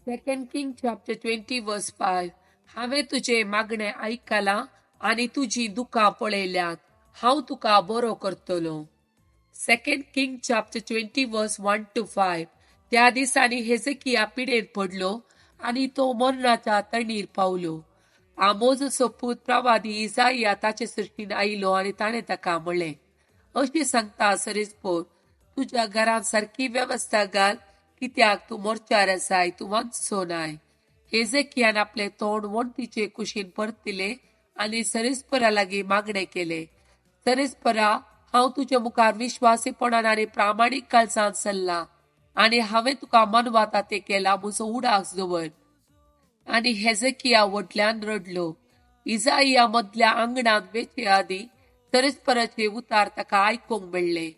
Second King chapter 20 verse 5. हांवें तुजें मागणें आयकलां आनी तुजीं दुकां पळयल्यांत, हांव तुका बरो करतलो. Second King chapter 20 verse 1 to 5. त्या दिसांनी हेजकिया पिडेर पडलो आनी तो मरणाच्या तणीर पावलो. आमोजाचो पूत प्रवादी इजाया ताचे सृश्टीन आयलो आनी ताणें ताका म्हणलें, अशें सांगता सरेस्पोर, तुज्या घरांत सारकी वेवस्था घाल, कित्याक तूं मोर्चार आसाय, तूं वांचचो नाय. हेजकियान आपलें तोंड वण्टीचे कुशीन परतिलें आनी सरेस्परा लागीं मागणें केलें. सरेस्परा, हांव तुजे मुखार विश्वासीपणान आनी प्रामाणीक काळजान चल्लां आनी हांवें तुका मनवाता तें केलां, म्हजो उडास दवर. आनी हेजकिया व्हडल्यान रडलो. इजाया मदल्या आंगणांत वेचे आदीं सरेस्पराचे उतार ताका आयकूंक मेळ्ळे.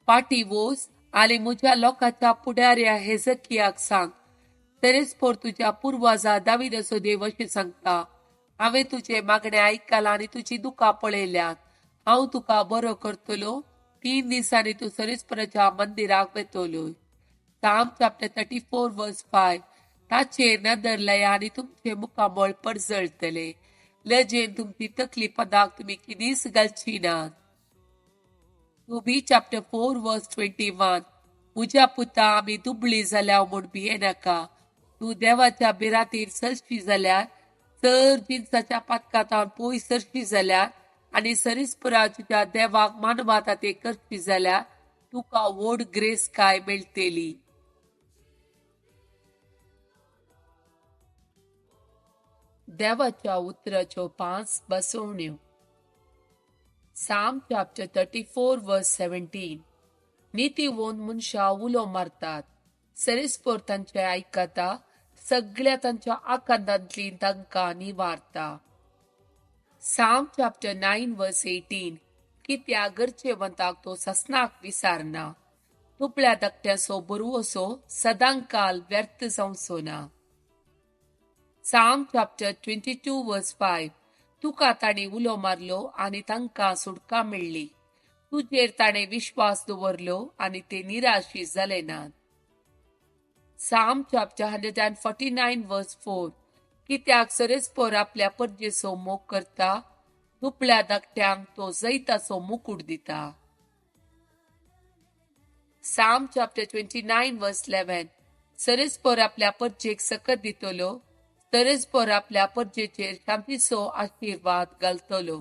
पाटी वोस आनी म्हज्या लोकांच्या फुडाऱ्या हेजकियाक सांग, सरेस्पोर तुज्या पुर्वाजा दाविदाचो देव अशें सांगता, हांवें तुजें मागणें आयकलां आनी तुजीं दुकां पळयल्यांत, हांव तुका बरो करतलो. 3 दिसांनी तूं सरेस्पराच्या मंदिराक वेतलो. Psalm chapter 34 verse 5. ताचेर नदर लाया आनी तुमचें मुखामळ परजळटलें, लजेन तुमची तकली पदाक तुमी किदीच घालची नात. Tobit chapter 4 verse 21. म्हज्या पुता, आमी दुबळी जाल्या म्हूण भियेनाका. तूं देवाच्या भिरांतीर सरशी जाल्यार, चड जिनसाच्या पातकांत पयस सरशी जाल्यार आनी सरीसपुरा तुज्या देवाक मानवाता ते करशी जाल्यार तुका व्हड ग्रेस काय मेळटली. देवाच्या उतराच्यो 5 बसवण्यो. Psalm chapter 34 verse 17. नितीवंत मनशां उलो मारतात, सरेस्पोर तांचे आयकता, सगळ्या तांच्या आकांतांतली तांकां निवारता. Psalm chapter 9 verse 18. कित्याक गरजेवंताक तो ससनाक विसारना, दुबळ्या धाकट्याचो बरवसो सदांकाल व्यर्थ जावचो ना. Psalm chapter 22 verse 5. तुका ताणें उलो मारलो आनी तांकां सुटका मेळ्ळी, तुजेर ताणें विश्वास दवरलो आनी ते निराशी जाले नात. Psalm chapter 149 verse 4. कित्याक सरेस्पोर आपल्या परजेचो मोग करता, दुबळ्या धाकट्यांक तो जैताचो मुकूट दिता. Psalm chapter 29 verse 11. सरेस्पोर आपल्या परजेक सकत दितलो, सरेस्पोर आपल्या परजेचेर शांतीचो आशिर्वाद घालतलो.